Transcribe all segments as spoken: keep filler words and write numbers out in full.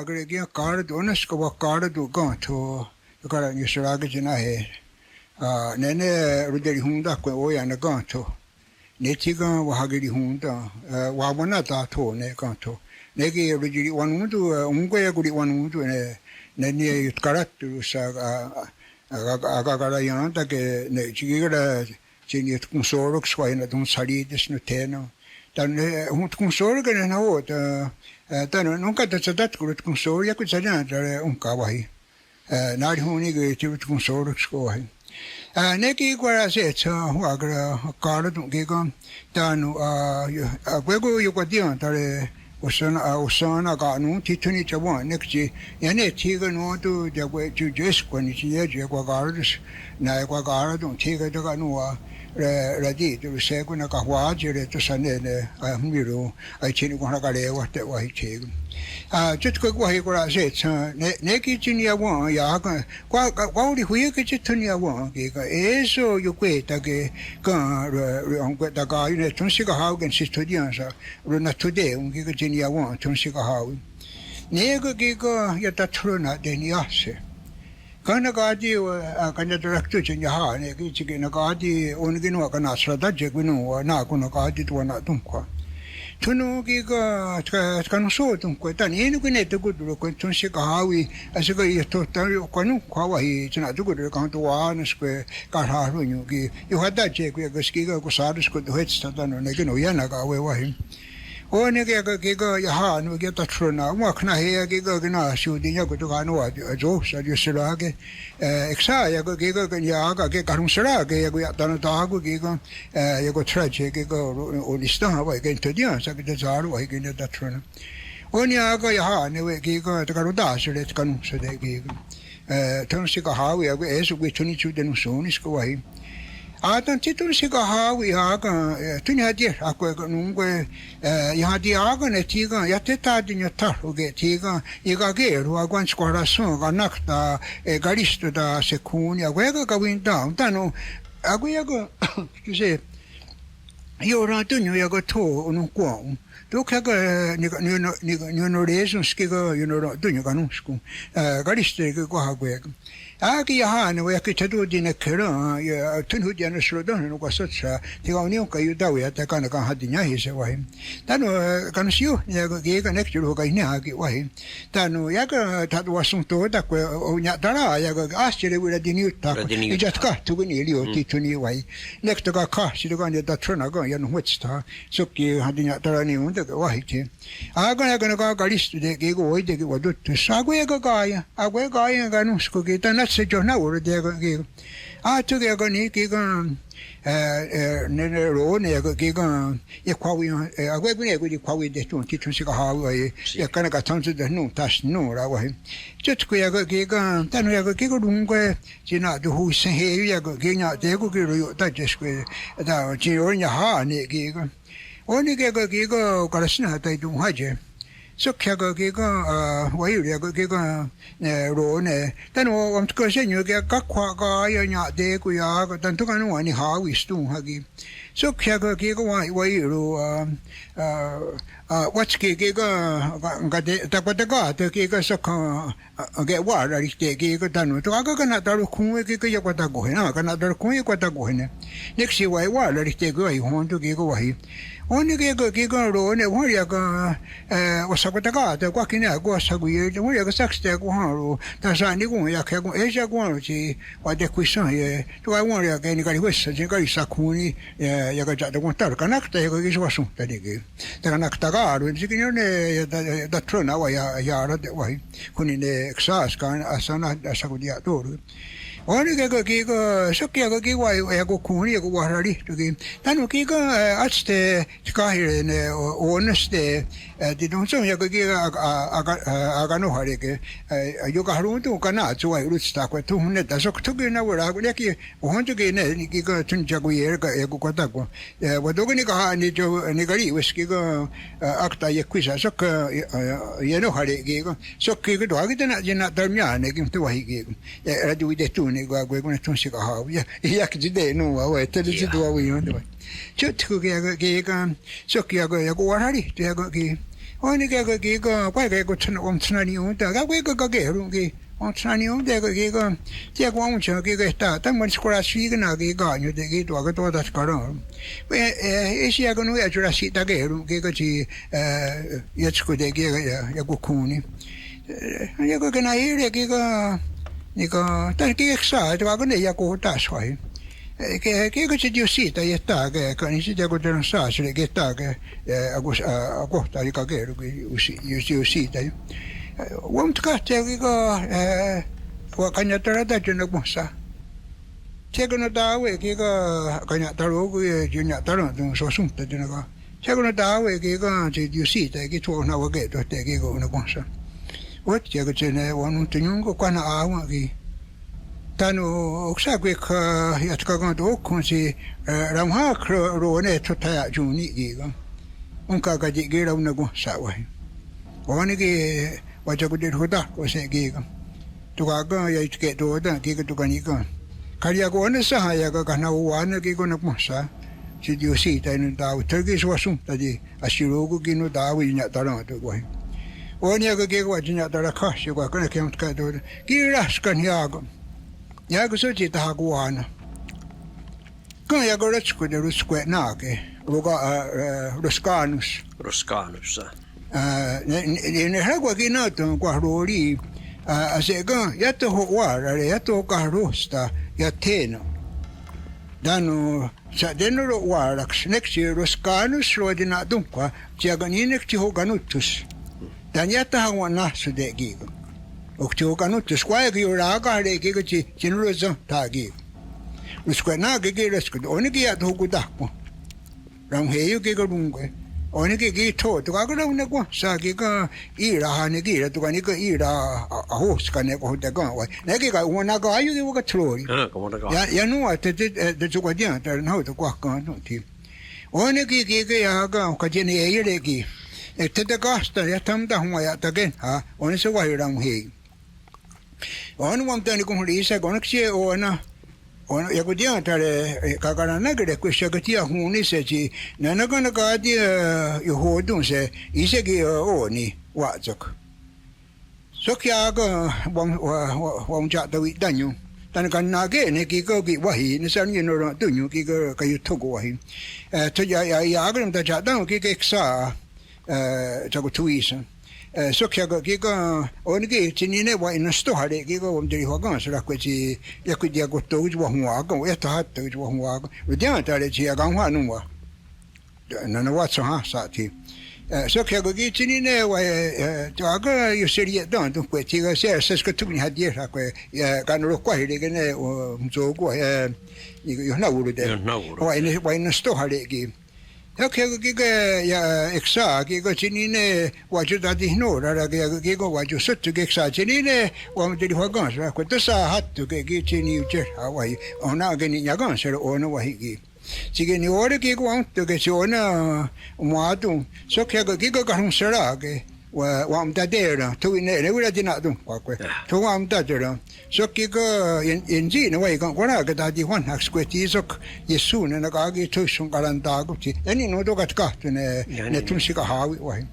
Wa'akare'kèn:'a ká:raton, ó:nen ská:wa ká:raton kéntho, ká:raton iohserá:ke tsi náhe. Ah, nè:ne rotirihón:ta'kwe' ó:ia' ne kéntho. Ne thí:ken wahakerihón:ten', eh, wahawennà:ta tho ne kéntho. Ne ki' rotirihwanón:ton, eh, ónhkwe yakorihwanón:ton, ne, ne niió:re iotkahráhton, ah, ah, ah, akakaraién:take, ne tsi kí:ken tsi niiotkónhsorókhs wáhi ne tonhsharí:tes nothé:nen. Tánon, eh, tonhsharókhs ne nahò:ten, eh, tánon, nón: katatsatátkon rotkónhsorókhs, yakotsarién:tare ónhka wáhi. Eh, nari'hó:ni ki' tsi rotkónhsorókhs wáhi. Eh, ne kí:ken wa'kare'shè:tshon, wa'kara, ká:raton kí:ken, tánon, ah, akwé:kon iotkatién:tare, Osana, ah, Osana, ká:non, thí:tho ní:tsi wáhi, nek tsi, iah ne thí:ken nó:nen, tiakwe, tsi, tsi, éskwa ni tsi, iah, tsi, wa'kare'shè:tshon, nè:'e wa'kare'shè:tshon, thí:ken tóka' nòn:wa, ra, ratì:to, rosé:kon ne kahwá:tsire, tóhsa nè:ne, ah, mì:ron, ah, tsi nikonhrakaré:wahte' wáhi thí:ken. Ah, tsi tóka' wáhi wa'kare'shè:tshon, ne, ne ki' tsi niiawèn:'a, iah, ka, kwa, kwa, kwah orihwí:ke tsi tho niiawèn:'a, kí:ken, é:so iokwè:take, ken, ra, ra, ónhkwe taká:ion, ne thonhsi kahá:wi ken tsi tho tién:sa. Ronathón:te' ónhkwe kí:ken tsi niiawèn:'a thonhsi kahá:wi. Nè:'e ken kí:ken iatathróna' teniiáhse. Ken ne káti, ah, kaniatarákton tsi niahà:ne' ki' tsi ki' ne káti ó:nen ki' nòn:wa kana'sheratátie' ki' nòn:wa nà:'a ken ne káti tewanatónhkhwa'. Tho nón: kí:ken tka, tkanonhsó:ten' ken tánon' í:non ki' ne thokò:ten' ken thonhsi kahá:wi, áhsen ken iethohtá:ri okwanónhkhwa' wáhi tsi na'thokò:ten' ken tewá:nenhskwe' kahrahrónnion' ki' iohatátie' ki' akohsà:ta ki' ne oiánakawe' wáhi. Ó:nen ki' iahà:ne' ki' iatathróna', wákha náhe' ki' kí:ken ki' nà:'a iotiiá:ko' tóka' nòn:wa, Dios, Dios iohserá:ke. Eh, eksà:'a ki' kí:ken ki' iá:ken ki' karonhserá:ke' ki' ia'tanà:take' ki' kí:ken, eh, ki' othrátie' ki' kí:ken ro, ro, onisténha wáhi ken tho tién:sa ki' tetsà:ronwáhi ki' ne iatathróna'. Ó:nen ki' iá:ken iahà:ne' wáhi ki' kí:ken tekarotáhsere' tkanónhsote' ki' kí:ken. Eh, thonhsi kahá:wi, akwé:kon é:so ki' tho ní:tsi tenonhsón:nise' wáhi. Á:ta tsi thonhsi kahá:wi iá:ken, eh, tho niahatié:rhahkwe' ken ónhkwe, eh, iahatiiá:ken ne thí:ken, iah thetà:ti niiothà:roke' thí:ken, ikakè:rho, akwé:kon tsi kohráhson, kanákta, eh, Karístota sekhón:ni, akwé:kon kawihtà:'on, tánon', akwé:kon, tsi, ioratónnion iakothó:'on ononhkwà:'on. Tóka' ki' ne, ne, ne, ne, ne, ne, ne, ne, Karísto ki' kwah akwé:kon. Á:ke iahà:ne' wáhi ki' tsi tho tié:nekherèn:'a, tho nahò:ten' ne só:ten' ne kwah sótshera, thí:ken ó:ni ónhka iotáweia'te' ken ne kahatiiá:se' wáhi. Tánon', eh, kanonhsiónhne' ki' ken nek tsi rohakainéha' ki' wáhi. Tánon' iá:ken thatewahsonhtó:ta'kwe', o, nia'tarà:'a iá:ken áhsere wí:ra teniióta'kwe'. Wí:ra teniióta'kwe'. Iiatkáhthon ki' ní:ioht, mm, tho ní:ioht wáhi. Nek tóka' káhsi tóka' ne iatathróna' ken ianohwétshtha'. Sok ki' hatiia'tarà:ne' ó:nen ki' wáhi tsi. Á:ken, á:ken ken Karísto tsi ki' wáhite' ki' watò:ten'. Akwé:kon ká:ien, akwé:kon ká:ien kanónhskon ki' tánon' átste tiohnawé:ron' ki' kí:ken. Áhton ki' ken ní' ki' ken, eh, eh, ne, ne ró:ne' ki' ken, eh, akwé:kon ne ki' tsi khwá:wi tehtón:te' thonhsi kahá:wi, eh, ken ne kathón:tshon tehtón:te' nòn:ra wáhi. Tsi tkwe' ki' ken, tánon' ki' ken rón:kwe, tsi na'tohohshé:ion' ki' nia'té:kon ki' roia'tátieskwe', tánon' tsi ioiá:hane' ki' ken. Ó:nen ki' ki' ken karahsnéha' taiotonhátie'. Sok ki' ki' ken, ah, wáhi ki' ken, eh, ró:ne'. Tánon' wa'tkonhsènnion' ki' kakhwà:'a ká:ien nia'té:kon iá:ken, tánon' tóka' nòn:wa nihá:wi stón:ha ki'. Sok ki' ki' ken wáhi, wáhi, ah, ah, ah, wáts ki' ki' ken, ka, ka, takwataká:te' ki' ken sok, ah, ah, ke'wà:rarihte' ki' ken tánon'. Tóka' kana'tarokhón:we' ki' ken iakwatakóhene', ah, kana'tarokhón:we' iakwatakóhene'. Nek tsi wáhi wà:rarihte' ki' wáhi, honto ki' ken wáhi. Ó:nen ki' ki' ken ró:ne' wáhi ki' ken, eh, wahshakwataká:te' kwah ki' ne wahshakwí:iere', wáhi ki' ken sákste' kwah ro, tahsa'nikòn:'a ki' ken é:tsi kwah ro tsi, wa'tekhwishén:rie', tóka' wáhi ki' ken nikarihwésha, tsi nikarihshakhón:ni, eh, iakatia'takonhtá:ro', kanákta ki' tsi wahsónhta' ne ki'. Tekanákta ká:ro, tsi ki' nè:'e, ta, ta, tathróna' wáhi, ia'rà:te' wáhi. Kón:ni ne eksà:'a, ahsén:ha, ahshakotiia'tò:ron'. Ó:nen ki' ki' ken, sok ki' ki' wáhi, iakokhón:ni, iakowahraríhton' ki'. Tánon' ki' ken, eh, átste, tkáhire' ne, o, ó:nenste, eh, tsi tonhsónhia' ki' ken, a, a, a, a, akanóhare'ke', eh, iokahrón:ton' kanà:tson wáhi rotstà:kwe', thonhnéta', sok tho ki' nahò:ten' ki', ohón:ton' ki' ne, ki' ken tsi niiakoié:re' iakohkwatákwen. Eh, wa'tó:ke' nikahà:'a ni, tsi, nikarì:wes ki' ken, eh, ákta iekhwí:sa', sok, eh, ienóhare' ki' ken, sok ki' ken, tóka' ki' tánon' tsi na'tarmià:ne' ki' tóka' wáhi ki' ken. Eh, ratiwitehtón:ni' ki' akwé:kon ne thonhsi kahá:wi. Iah, iah ki' tsi te'nó:wa, wáhi, tsi te'nó:wa, wáhi. Tsi tkwe' ki' ken, sok ki' ken, iakowahraríhton' ki' Ó:nen ki' kí:ken, kwah ki' tsi, wa'ontshenneniión:ten', ka' ki' kaké:ron' ki', wa'ontshenneniión:ten' ki' kí:ken, tsi akwáh ónhsa ki' ken tá:ta, tánon wenhskwaráhsi ki' ná:ke ká:nion ki' tóka' tóta' tkarén:ro. Ísi' ki' nón:we iatsoratsi'také:ron' ki' ken tsi, eh, iatskote' ki' iakokhón:ni. Eh, ki' ken nahí:re' ki' ken, ni' ken, tánon ki' eksà:, tóka' ki' ne iakohtáhsawi. Eh, ki', ki' ken tsi Diosí:ta ietà:ke, ken tsi iakotenonhsáhsere' ki' ietà:ke, eh, akos-, a-, akohta kaké:ron' ki' Diosí-, Diosí:ta. Eh, wa'ontkáhtha ki' ken, eh, wa'kaniatará:ta' tsi Nahkwénhsa. Tsi ki' nò:ten tá:we' ki' ken kaniataró:ko, eh, tsi niatarén:ton' Swahsón:tate' nè:'e ken. Tsi ki' nò:ten tá:we' ki' ken tsi Diosí:ta ki' tsi wa'onhnawakéhtohte' ki' ken Nahkwénhsa. Ó:nen ki' tsi ne wa'nonhtonnión:ko' kwah na'á:wen' ki'. Tánon oksà:kwek iah, iah tkakén:ton' ókhon tsi, eh, raonhá:kron' ro-, ró:ne tho thaia'tión:ni' ki' ken. Ónhka káti' ki' raoná Nahkwénhsa wáhi. Ó:nen ki' wa'akoterihwatáhkon' se' ki' ken. Tóka' ken iah ike'tó:ten' ki' ken tóka' ni' ken. Kariá:ko ó:nen sénha iah ken kahnawá:nen' ki' ken Nahkwénhsa. Tsi Diosí:ta nò:ten tá:we', tho ki' Swahsón:tate' ahsiró:ko' ki' nò:ten tá:we' niatarén:ton' wáhi. Ó:nen iah ken ki' ken wa'ateniatarákhahse' kwah ken ki' aontkahtó:ten'. Ki' rahskwahnhiá:ken. Iah ken sótsi tahakwá:nen'. Ken iah ken rotskó:te' roskwe'nà:ke, roka-, eh, eh, roská:nons. Roská:nons, ah. Ah, ne, ne, ne, ne, rakwakiná:ton' kwah rorì:s, ah, á:se' ken, iah tho o'wà:rare', iah tho kahrò:sta, iah thé:nen. Tánon, sha'té:nen ro'wà:raks, nek tsi roská:nons rowatena'tónhkhwa', tsi iah ken ní: nek tsi hokanónhtos. Tánon iah tahawennà:shonte' ki' ken. Ok tsi hokanónhtos, kwah iah ken iorakáhere' ki' ken tsi, tsi nonrosénhtha' ki' ken. Roskwe'nà:ke ki' rotskó:te', ó:nen ki' iah tho hokotáhkwen. Raonhé:ion ki' ken rón:kwe. Ó:nen ki' ki' tho, tóka' ken raoná Nahkwénhsa ki' ken í:rahne' ki' ra, tóka' ni' ken í:ra a-, ahóskane' kohón:te' ken wáhi. Ne ki' ka' wa'kaná:kon' ki' wakathró:ri'. Ah, ka' wa'kaná:kon'. Iah, iah nón:we te, te, eh, te tsi kwah tié:ren' tánon' kwah ken nón:we tsi. Ó:nen ki' ki' ken iah ken, ka' tsi ne ié:re' ki'. Eh, tetekáhstha', iah thaontahonwaia'takéhnha', ó:nen se' wáhi raonhé:ion. Ó:nen wa'onten'nikonhrí:sake', ó:nen ki' tsi ó:nen, ó:nen iakotién:tare', eh, kakaranákere' kwah íhsehre' ki' tsi iahón:nise' tsi, nanaká:nen' káti', eh, iohotón:se', í:se' ki', eh, ó:ni' wa'tsok. Sok iah ken, wa-, wa-, wa-, wa'ontsia'tawi'tánion. Tánon kana'kè:ne' ki' ken ki' wáhi, ne sahn' ionoren'tónnion ki' ken kaiotthó:ko wáhi. Eh, tho iah, iah, iah, ken tánon' ki' ken eksà:, eh, tsi akothawí:sen. Eh, sok iah ken ki' ken, ó:nen ki' tsi ní:ne wa'akohtóhare' ki' ken wa'onterihwakèn:serahkwe' tsi, iah ki' iakohtó:ko tsi wahonwà:ken, iah tho hátste' tsi wahonwà:ken. Rotién:tare' tsi akaónha nón:wa. Nanawatshénha' sa'thiá:ke. Eh, sok iah ken ki' tsi ní:ne wa-, eh, eh, tsi ken iohserie'tén:ton kwe' tsi ken se-, seskwathónniha' tiéhrahkwe', eh, ka' nonrohkwá:here' ki' ne, o, tsó:kon, eh, iohnawó:rote'. Iohnawó:rote'. Wa'akohtóhare' ki'. Sok iah ken ki' ken, eh, eksà:, ki' ken tsi ní:ne wa'akotihnó:rare', ki' ken wa'akosótho' ki' eksà:, tsi ní:ne wa'onterihwakèn:serahkwe', tó:sa hátste' ki' tsi niiotiérha' wáhi, ó:nen ki' niiakénhsere' ó:nen wáhi ki'. Tsi ki' niió:re' ki' ken wa'ónhtoke' tsi ó:nen, eh, wá:ton', sok iah ken ki' ken karonhserá:ke', wa-, wa'ontá:teren', tho ne, ne wí:ra tina'tónhkhwa' kwe'. Ah. Tho wa'ontá:teren'. Sok ki' ken, ien-, ientsì:newa' ken kwerá:ke' tahatihwáhnhaks kwe' tsi sok, iehsón:ne' nakaá:ke' tho ionkarentá:ko' tsi. Iah ni' nòn:wa tóka' tkáhton' ne, ne thónhsikahá:wi wáhi.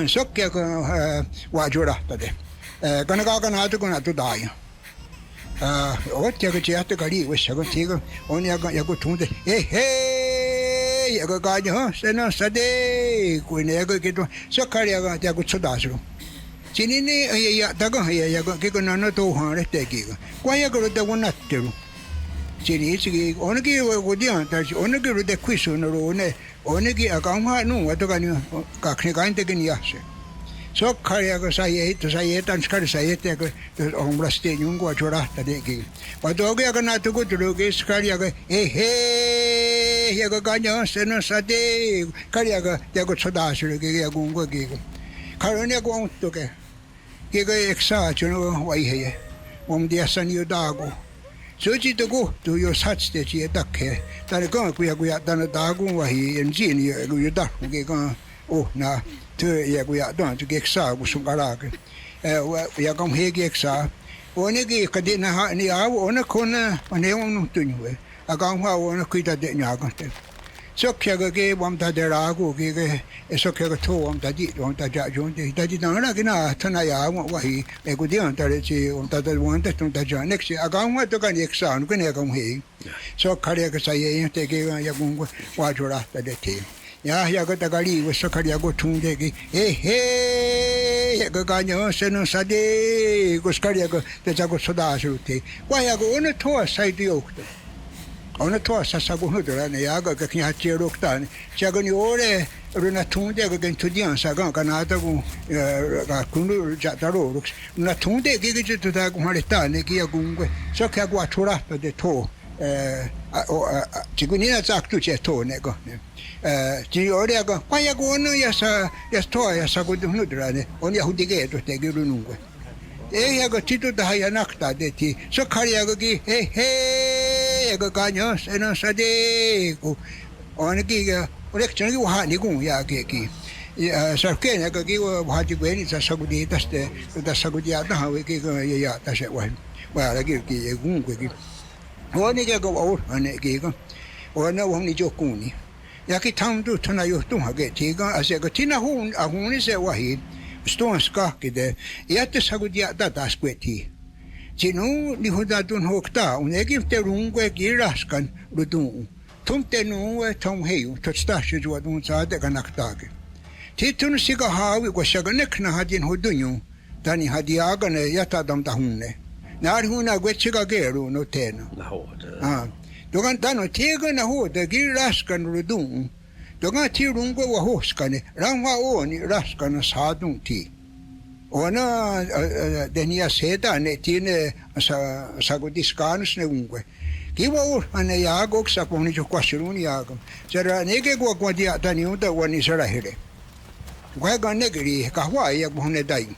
Sok iah ken, eh, wa'atioráhtate'. Eh, kanakakaná:takon' na'thotá:ien. Ah, ó:nen ki' iah ken tsi iah tekarí:wes, iah ken tsi ken, ó:nen iah ken iakothón:te', eh, eh, iah ken kaniahnénhsera' sá:te', kwah ne iah ken ki' tho, sok ká:ri' iah ken iakotshotá:sero'. Tsi ní:ne, eh, iah, iah, takénha, iah, iah ken ki' ken nanató:ha' rehte' ki' ken. Kwah iah ken rotewennáhteron'. Tsi ní:ne tsi ki', ó:nen ki' rotién:tare', ó:nen ki' rotekhwíhsonerò:ne', ó:nen ki' akaónha nón:we tóka' ni', o, kakhne' kaén:teke' niiáhse'. Sok ká:ri' iah ken saié:ta, saié:ta, ká:ri' saié:ta iah ken, o, ombráste' nión:ko wa'atioráhtate' ki'. Wa'ató:ke' iah ken na'thokò:ten' ki', sok ká:ri' iah ken, eh, eh, iah ken kaniahnénhsera' sá:te', ká:ri' iah ken iakotshotá:sero' ki' ken iakonkwa' ki' ken. Karón:ni iah ken wa'ónhtoke'. Ki' ken eksà:, tsi ó:nen wa'ì:se'. Wa'ontiiahsaniió:tako'. Sótsi tokò:ten' ioshátste' tsi ietákhe'. Tánon' ken ki' iakoia'tana'tá:kon wáhi, ientsì:newa' iakoiotárhon ki' ken ó:nen, tho iakoia'tén:, tsi ki' eksà:, kosonhkará:ke'. Eh, wa-, iah kaonhé ki' eksà:. Ó:nen ki' katinaha'niá:we', ó:nen ki' ó:nen, ó:nen wa'nonhtonnión:we'. Akaónha ó:nen ki' tate'niiakénhte'. Sok iá:ken ki' wa'ontaterá:ko' ki' ke, sok iá:ken tho wa'ontatí', wa'ontatia'tión:te', tatitén:ra ki' nà:'a tho naiá:wen' wáhi, eh, kontién:tare' tsi wa'ontatewen'te' tho naiá:wen', nek tsi akaónha tóka' ni' eksà:nonhke' ne akaónha. Sok kariá:ken shaié:iente' ki' iakón:kwe wa'thoráhtate' thí. Iah iá:ken takarì:wes, sok kariá:ken othón:te' ki', ehé, iá:ken kanien'shennenhsate'kos, kariá:ken tetsakotshota'sheró:ten'. Kwah iá:ken ó:nen tho ahsaitoióhkten'. Ó:nen tho ahshakohnó:ten' ne iá:ken kahnhiahatsierókhta' ne. Tsi iá:ken niió:re ronathón:te' ki' kenthontién:sha' ken kaná:takon, eh, ka kón:ni rotia'taró:roks. Ronathón:te' ki' ki' tsi tho takonharéhta' ne ki' iakón:kwe. Sok iá:ken wa'thoráhtate' tho. Eh, a, o, a, a, tsi ki' nina' tsi ákton tsi tho ne ken. Eh, tsi niió:re iá:ken, kwah iá:ken ó:nen iah sa, iah tho, iah shakotihnó:ten' ne. Ó:nen iah otiké:tohte' ki' ronón:kwe. Eh, iá:ken tsi tho tahaianáktate' thí. Sok kariá:ken ki', ehé, iá:ken kanien'shennenhsate'kos. Ó:nen ki' iá:ken, ó:nen ki' tsi ki' wahahníkon iá:ken ki'. Iah, eh, sarhké:ne' ki' wahatikwé:ni' tsi shakotí:tahste', tsi shakotiia'ténhawe' ki' ken ieia'táhse' wáhi. Wáhi ki' ki' iakón:kwe ki'. Ó:nen ki' iá:ken wa'orhwá:nen' ki' ken. Ó:nen wahonnitióhkon ni'. Iah ki' thaón:ton tho naiohtónhake' thí ken, á:se ki' tsi nahón-, ahón:nise' wáhi. Stón:ha skáhkete'. Iah tsi shakotiia'tátaske' thí. Tsi nón: nihonatonhoktá:won' ne ki' terón:kwe ki' ráhskwan rotón:'on. Thón:te nón:we thaonhé:ion, thotstahshe tsi wa'tontsá:te' kanaktá:ke'. Thí tho nahsikahá:wi' kwah iá:ken nek nahatinhotónnion, tánon nahatiiá:ken ne iah tha'taontahón:ne'. Ná:rehon nakwetshekákero' nothé:nen. Nahò:ten'. Ah. Tóka' tánon thí ken nahò:ten' ki' ráhskwan rotón:'on. Tóka' thí rón:kwe wahóhskane', raónha ò:ni' ráhskwan nahsá:ton thí. Ó:nen, eh, eh, tehniiahsé:ta'ne' thí ne sa-, shakotiskà:nons ne ón:kwe. Ki' wa'orhwá:nen' iá:ken, ok, shakohnitionhkwahserón:ni' iá:ken. Sera' nè:'e ki' kwah, kwah tia'taniión:te' wenhniseráhere'. Kwah ken ne kèri' kahwà:ion iah kwah ne tánon.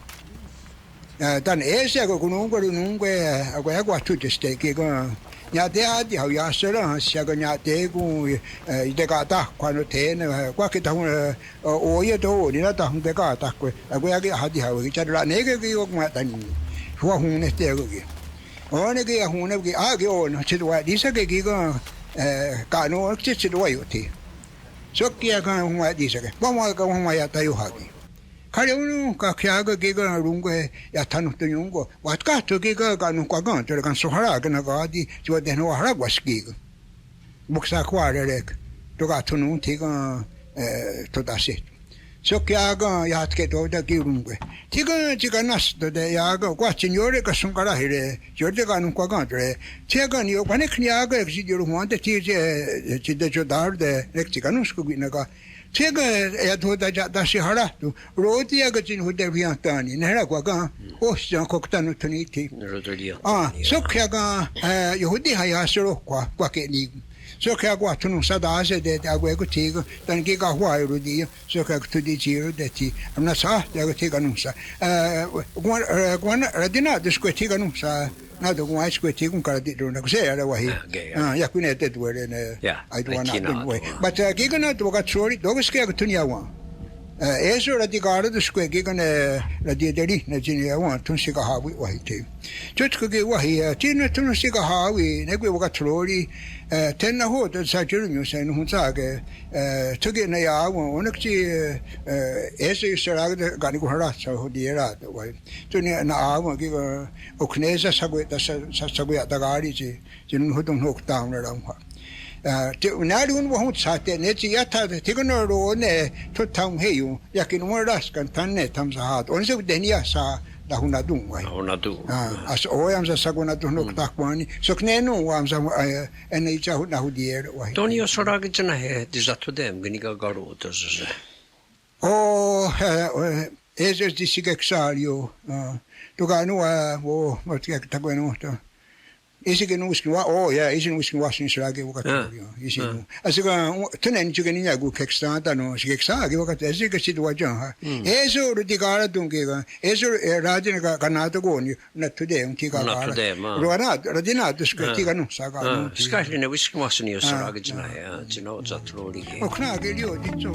Eh, tánon é:so iá:ken konnón:kwe ronón:kwe, eh, akwé:kon iá:ken wa'thotíste' ki' ken. Nia'té:rate' hawaia'sherá:has iá:ken nia'té:kon, eh, iteka'táhkhwa nothé:nen, eh, kwah ki' tahón, eh, O, ó:ia' to, nina' tahonteká:takwe', akwé:kon ahatihá:wi', tsi ra'né:ke' ki' ok wa'tani. Wahón:nehte' ki'. Ó:nen ki' ahón:ne' ki', ah, ki' ó:nen, tsi tewa'tí:sake' ki' ken, eh, ka' nón: ó:nenk tsi tewa'tí:se' ki'. Sok ki' iá:ken wa'tí:sake'. Wa'wa'ka' wa'wa'taióhake'. Kháre' ó:nen, ka' ki' iá:ken ki' ken rón:kwe iah thanonhtonnión:ko'. Wa'tkà:ton ki' ken ka' nonhkwakèn:tare' kanhsohará:ke' nakaáti, tsi wa'tehnawahráhkwas ki' ken. Woksakhwà:rere', tóka' thonón:ni' thí ken, eh, thotahséhton. Sok ki' iá:ken iah tkehtó:ten' ki' rón:kwe. Thí ken tsi kanenhstó:te' iá:ken, kwah tsi niió:re' kahsonkaráhere', tsi niió:re' ka' nonhkwakèn:tare'. Thí ken niió:re', kwah nek niiá:ken tsi tioróhwante' thí tsi, eh, tsi teiotá:rote', nek tsi kanónhskon ki' nakaáti. Thí ken iah thotatia'tahseharáhton. Rotiiá:ken tsi nahò:ten' rienhtá:ni', nahráhkwa' ken, oh, tsi ken khoktánon thonì:thi. Ah, sok ki' iá:ken, eh, iohotíha iahseróhkwa, kwah ki' ni'. Sok ki' iá:ken kwah thononhsatá:se' te, te akwé:kon thí ken, tánon ki' kahwà:ion rotiiá:ken, sok ki' iá:ken thotitsiró:te' thí, nahsá:ti iá:ken thí kanónhsa. Eh, kwah, eh, kwah, ratina'tóskwe' thí kanónhsa. Nahò:ten' kwah é:tskwe' thí ken karati'tró:na, kosè:ia' wáhi. Ah, iah kwah ne tetewá:ren ne. Aetuana'tón:ni' wáhi. But, eh, ki' ken nahò:ten' wakathró:ri, tó:kenske' iá:ken thonniá:wen'. Eh, é:so ratikará:tonskwe' ki' ken ne ratiteríhne' tsi niá:wen' tho nahsikahá:wi' wáhi thí. Tiótkon ki' wáhi, eh, tsi ne tho nahsikahá:wi', ne ki' wakathró:ri, eh, tsi nahò:ten' satirónnion se nahontsà:ke', eh, tho ki' naiá:wen', ó:nen ki' tsi, eh, é:so iohserá:kete' ka'nikonhrarátste' hotiié:rate' wáhi. Tho ne naiá:wen' ki' ken, ok ne sashakoia'ta-, sa-, sashakoia'taká:ri tsi, tsi nahò:ten' nahò:ten' tánon raónha. Ah, tsi, ná:rehon wahontshá:te' ne tsi iah tha, thí ken ne ró:ne' tho thaonhé:ion, iah ki' nón: ráhskwan tháne' thamsahà:ton. Ó:nen se tehniiahsatahona'tón:we'. Tahona'tón. Ah, ah, so, oh, iah sashakona'tonhnó:kon tahkwá:ni'. Sok ne nón: wá:ken sa, eh, ene' tsi nahò:ten' nahò:ten' wáhi. Tó: niiohserá:ke tsi náhe, eh, tisá:thote' ki' nikakarò:ten' sóse. Oh, eh, eh, é:so tsi shikeksá:rio, ah, tóka' nón: wá:ken, oh, oh, tsi ken takwenónhton. Í:se' ki' nón: wísk ki' wá, oh, yeah, í:se' ki' nón: wísk ki' wáhsen niiohserá:ke wakathró:ri, oh, í:se' ki' nón. Á:se' ken, oh, thónen' tsi ken niiá:ken keksá:ta nón: shikeksá:ke wakathró:ri, í:se' ki' tsi tewatiénha. É:so ratikará:ton ki' ken, é:so, eh, ratiná: ka-, kaná:takon ni' nathote' ó:nen ki' kakará'. Nathote', ma. Roná, ratina'tóskwe' ki' kanónhsa ka' nón: tsi. Skáhli ne wísk ki' wáhsen niiohserá:ke tsi náhe, ah, tsi nahò:ten' satiró:ri ki'. Ok ná:ke rió:te' tsi.